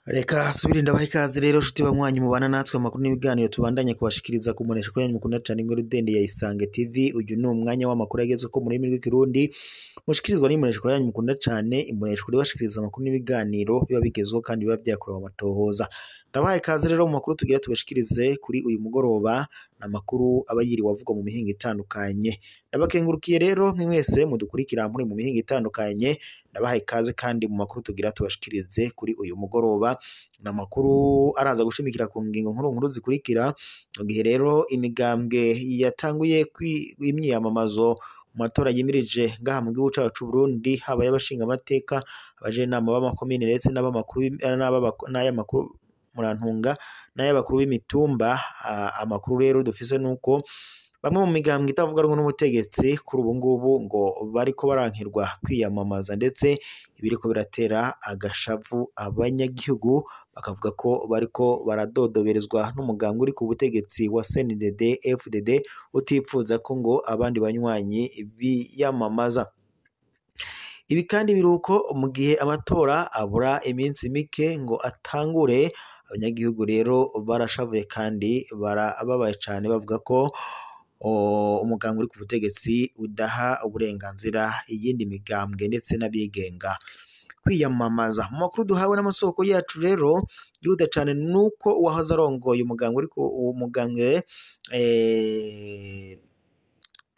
Reka subire ndabaha ikaze rero nshuti banywanyi mubana natwe amakuru n'ibiganiro tubandanye kubashikiriza ku mbonesha kuri yanyu mukunda cane Inkuru Ndende ya Isange TV. Uyu ni umwanya w'amakuru agezweho mu rurimi rw'Ikirundi mushikirizwa n'imbonesha kuri yanyu mukunda cane, imbonesha kuri bashikiriza amakuru n'ibiganiro biba bigezweho kandi biba vyakorewe amatohoza. Ndabaha ikaze rero mu makuru tugira tubashikirize kuri uyu mugoroba, ni amakuru aba yiriwe avugwa mu mihingo itandukanye. Ndabakengurukiye rero mwe mwese mudukurikira muri mu mihingo itandukanye, ndabaha ikaze kandi mu makuru tugira tubashikirize kuri uyu mugoroba. Ni amakuru araza gushimikira ku ngingo nkuru nkuru zikurikira. Mu gihe rero imigambwe yatanguye imyiyamamazo mu matora yimirije ngaha mu gihugu cacu c'Uburundi, haba ay'abashingamateka, abajenama b'amakomine ndetse n'ay'amakuru murantunga n'ay'abakuru b'imitumba. Amakuru rero dufise nuko bamwe mu migambwe itavuga rumwe n'ubutegetsi kuri ubu ngubu ngo bariko barankirwa kwiyamamaza, ndetse ibiriko biratera agashavu abanyagihugu, bakavuga ko bariko baradodoberezwa n'umugambwe uri ku butegetsi wa CNDD FDD utipfuza ko ngo abandi banywanyi biyamamaza. Ibi kandi biruko mu gihe amatora abura iminsi mike ngo atangure. Abanyagihugu rero barashavuye kandi barababaye cane, bavuga ko umugambwe uri ku butegetsi udaha uburenganzira iyindi migambwe ndetse n'abigenga kwiyamamaza. Mu makuru duhawe n'amasoko yacu rero yihuta cane nuko uwahoze arongoye umugambwe uri ku umugambwe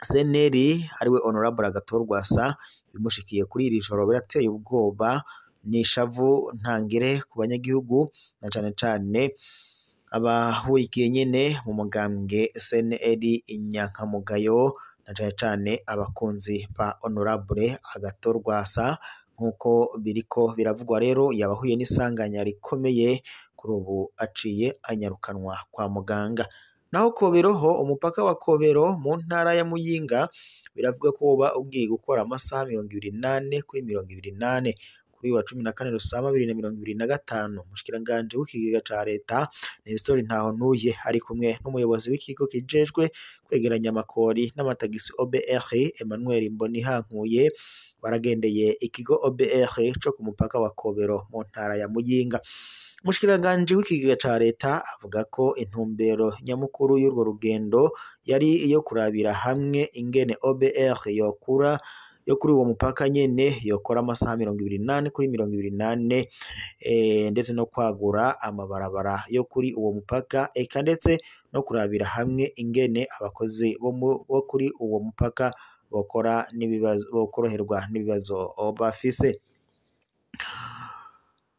CNL ariwe Honorable Agathon Rwasa, bimushikiye kuri iri joro birateye ubwoba n'ishavu ntangere ku banyagihugu, na cane cane abahurikiye nyene mu mugambwe CNL inyankamugayo, na cane cane abakunzi ba Honorable Agathon Rwasa. Nk'uko biriko biravugwa rero yabahuye n'isanganya rikomeye, kuri ubu aciye anyarukanwa kwa muganga. Naho Kobero ho, umupaka wa Kobero mu ntara ya Muyinga biravuga ko woba ugiye gukora amasaha 24 kuri 24. Kuri wa 14 Rusama 2025, umushikiranganji w'ikigega ca leta Nestor Ntahontuye ari kumwe n'umuyobozi w'ikigo kijejwe kwegeranya amakori n'amatagisi OBR Emmanuel Mbonihankuye baragendeye ikigo OBR co ku mupaka wa Kobero mu ntara ya Muyinga. Umushikiranganji w'ikigega ca leta avuga ko intumbero nyamukuru y'urwo rugendo yari iyo kurabira hamwe ingene OBR yokura yo kuri uwo mupaka nyene yokora amasaha 24 kuri 24, ndetse no kwagura amabarabara yo kuri uwo mupaka, eka ndetse no kurabira hamwe ingene abakozi bo kuri uwo mupaka bokora n'ibibazo, bokoroherwa n'ibibazo bafise.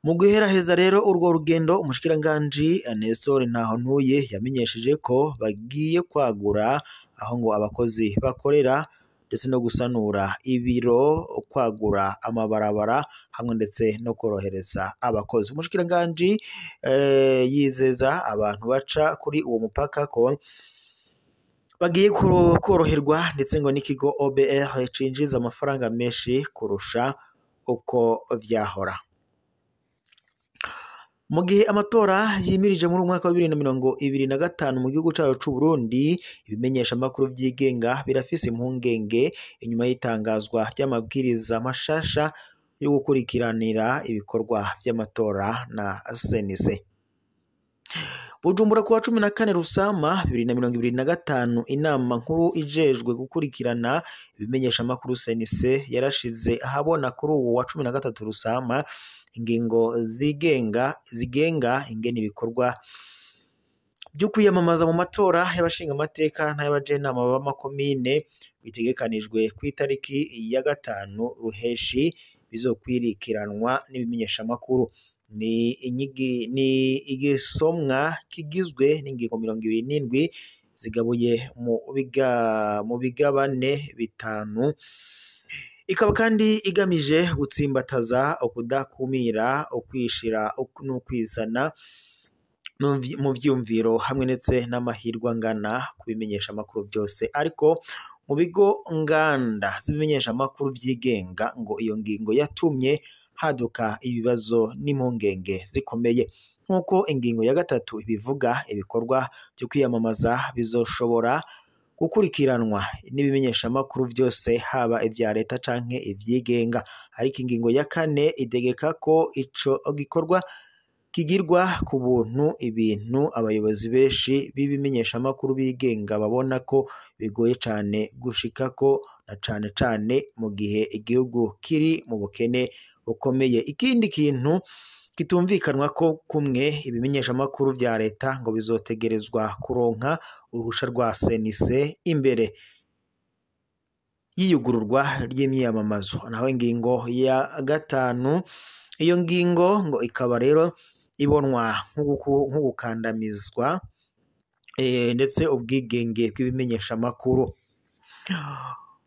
Mu guheraheza rero urwo rugendo, umushikiranganji Nestor Ntahontuye yamenyesheje ko bagiye kwagura aho ngo abakozi bakorera, ndetse no gusanura ibiro, kwagura amabarabara hamwe ndetse no korohereza abakozi. Umushikiranganji yizeza abantu baca kuri uwo mupaka ko bagiye koroherwa, ndetse ngo n'ikigo OBR cinjiza amafaranga menshi kurusha uko vyahora. Mu gihe amatora yimirije muri umwaka wa 2025 mu gihugu cacu c'Uburundi, ibimenyesha amakuru vyigenga birafise impungenge inyuma y'itangazwa ry'amabwiriza mashasha yo gukurikiranira ibikorwa vy'amatora na CNC. Bujumbura kuwa 14 Rusama 2025, inama nkuru ijejwe gukurikirana ibimenyesha amakuru CNC yarashize ahabona kuri ubu wa 13 Rusama ingingo zigenga ingene ibikorwa byo kwiyamamaza mu matora y'abashingamateka n'ay'abajenama b'amakomine bitegekanijwe ku itariki ya 5 Ruheshi bizokwirikiranwa n'ibimenyeshamakuru. Ni igisomwa kigizwe n'ingingo 27 zigabuye mu bigabane 5, ikaba kandi igamije gutsimbataza ukudakumira, ukwishira n'ukwizana mu vyumviro hamwe ndetse n'amahirwe angana ku bimenyeshamakuru byose. Ariko mu bigo nganda z'ibimenyeshamakuru vyigenga ngo iyo ngingo yatumye haduka ibibazo n'impungenge zikomeye. Nk'uko ingingo ya 3 ibivuga, ibikorwa byo kwiyamamaza bizoshobora gukurikiranwa n'ibimenyeshamakuru vyose, haba ivya leta canke ivyigenga. Ariko ingingo ya kane itegeka ko ico gikorwa kigirwa ku buntu, ibintu abayobozi benshi b'ibimenyeshamakuru bigenga babona ko bigoye cane gushikako, na cane cane mu gihe igihugu kiri mu bukene bukomeye. Ikindi kintu kitumvikanwa ko kumwe, ibimenyeshamakuru vya leta ngo bizotegerezwa kuronka uruhusha rwa CNC imbere y'iyugururwa ry'imyiyamamazo. Naho ingingo ya gatanu, iyo ngingo ngo ikaba rero ibonwa nk'ugukandamizwa ndetse ubwigenge bw'ibimenyeshamakuru.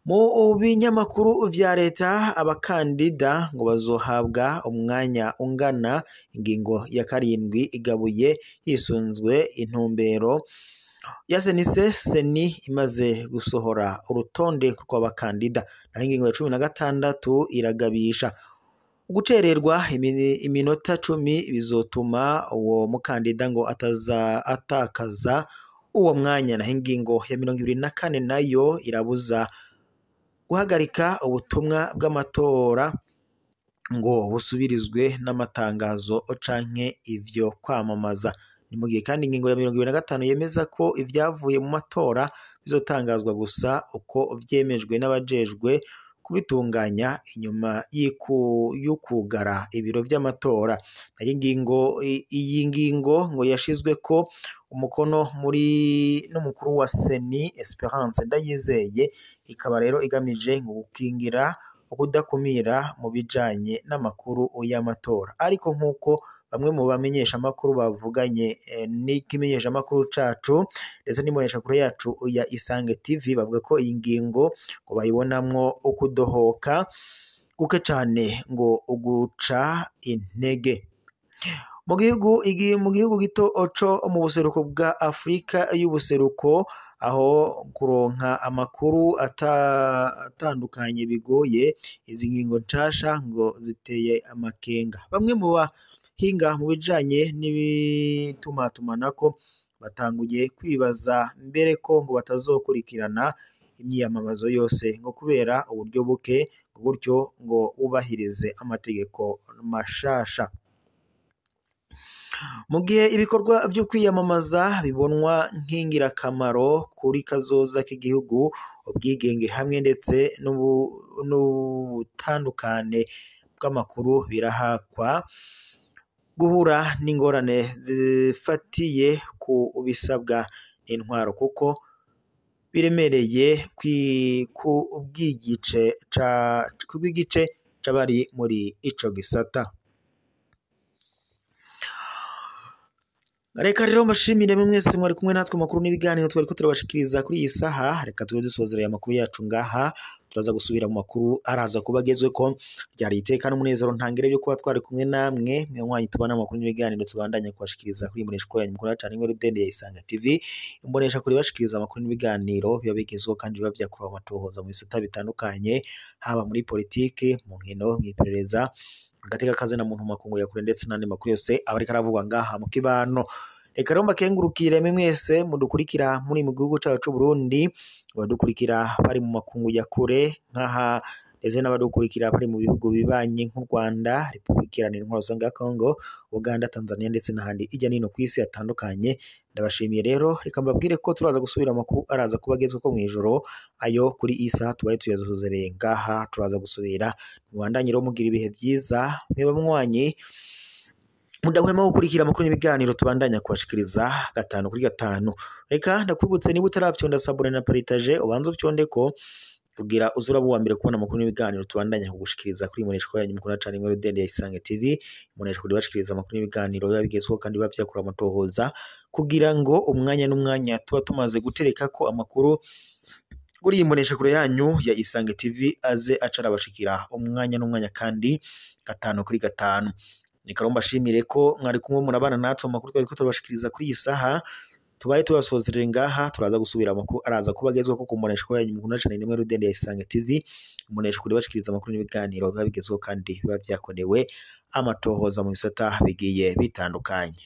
Mu binyamakuru vya leta abakandida ngo bazohabwa umwanya ungana. Ingingo ya karindwi igabuye hisunzwe intumbero ya CNC, seni imaze gusohora urutonde rw'abakandida. Naho ingingo ya 16 iragabisha ugucererwa iminota 10 bizotuma uwo mukandida ngo ataza atakaza uwo mwanya. Naho ingingo ya 24 nayo irabuza guhagarika ubutumwa bw'amatora ngo busubirizwe n'amatangazo canke ivyo kwamamaza. Ni mu gihe kandi ingingo ya 25 yemeza ko ivyavuye mu matora bizotangazwa gusa uko vyemejwe n'abajejwe kubitunganya inyuma y'ukugara ibiro vy'amatora. Nayo ingingo iyi ngingo ngo yashizweko umukono muri n'umukuru wa Seni Esperance Ndayizeye, ikaba rero igamije ngo gukingira ukudakumira mu bijanye n'amakuru y'amatora. Ariko nk'uko bamwe mu bamenyesha amakuru bavuganye n'ikimenyesha amakuru cacu ndetse n'imboneshakure yacu ya Isange TV, bavuga ko iyi ngingo ngo bayibonamwo ukudohoka guke cane ngo uguca intege. Mu gihugu gito co mu buseruko bwa Afrika y'ubuseruko, aho kuronka amakuru atandukanye bigoye, izi ngingo nshasha ngo ziteye amakenga. Bamwe mu bahinga mu bijanye n'ibitumatumanako batanguye kwibaza mbere ko ngo batazokurikirana imyiyamamazo yose ngo kubera uburyo buke, gutyo ngo bubahirize amategeko mashasha. Mu gihe ibikorwa vyo kwiyamamaza bibonwa nk'ingirakamaro kuri kazoza k'igihugu, ubwigenge hamwe ndetse n'ubutandukane bw'amakuru birahakwa guhura n'ingorane zifatiye ku bisabwa n'intwaro, kuko biremereye ku bw'igice c'abari muri ico gisata. Reka rero mbashimire mwese mwari kumwe natwe makuru n'ibiganiro twariko turabashikiriza kuri iyi saha. Reka tube dusozereye amakuru yacu ngaha, turaza gusubira mu makuru araza kuba agezweko. Ryari iteka n'umunezero ntangere byo kuba twari kumwe namwe mwe tubana amakuru n'ibiganiro tubandanya kubashikiriza kuri imboneshakure yanyu mukuru cane imwe rudende ya Isanga TV, imboneshakure ibashikiriza amakuru n'ibiganiro biba bigezweho kandi biba vyakorewe amatohoza mu bisata bitandukanye, haba muri politike, mu nkino, mw'iperereza, agateka kazina muntu makungu yakure ndetse n'andi makuru yose aba ariko aravugwa ngaha mu kibano. Reka rero mbakengurukire mwese mudukurikira muri mu gihugu cacu c'u Burundi, abadukurikira bari mu makungu ya kure nkaha, ndetse n'abadukurikira bari mu bihugu bibanye nk'u Rwanda, Repubulika Iharanira Intwaro Rusange ya Congo, Uganda, Tanzania ndetse n'ahandi hirya no hino kw'isi hatandukanye. Ndabashimiye rero, reka mbabwire ko turaza gusubira amakuru araza kuba agezweko mw'ijoro, ayo kuri iyi saha tubaye tuyazuzereye ngaha, turaza gusubira. Mubandanye rero mugira ibihe vyiza, mweba mwanyi mudahwema gukurikira amakuru n'ibiganiro tubandanya kubashikiriza 5 kuri 5. Reka ndakwibutse, niba utaravyonda sabone na partage, ubanze uvyondeko kugira uzuraba uwa mbere kubona amakuru n'ibiganiro tubandanya kugushikiriza kuri imboneshakure yanyu mukunda cane imwe rudende ya Isange TV, imboneshakure ibashikiriza amakuru n'ibiganiro biba bigezweho kandi biba vyakorewe amatohoza, kugira ngo umwanya n'umwanya tuba tumaze gutereka ko amakuru kuri imboneshakure yanyu ya Isange TV aze aca arabashikira umwanya n'umwanya kandi 5 kuri 5. Reka rero mbashimire ko mwari kumwe murabana natwe amakuru twariko turabashikiriza kuri iyi saha, tubaye tubasozereye ngaha. Turaza gusubira amakuru araza kuba agezweho ku mboneshakure yanyu mukunda cane imwe rudende ya Isange TV, imboneshakure ibashikiriza amakuru n'ibiganiro biba bigezweho kandi biba vyakorewe amatohoza mu bisata bigiye bitandukanye.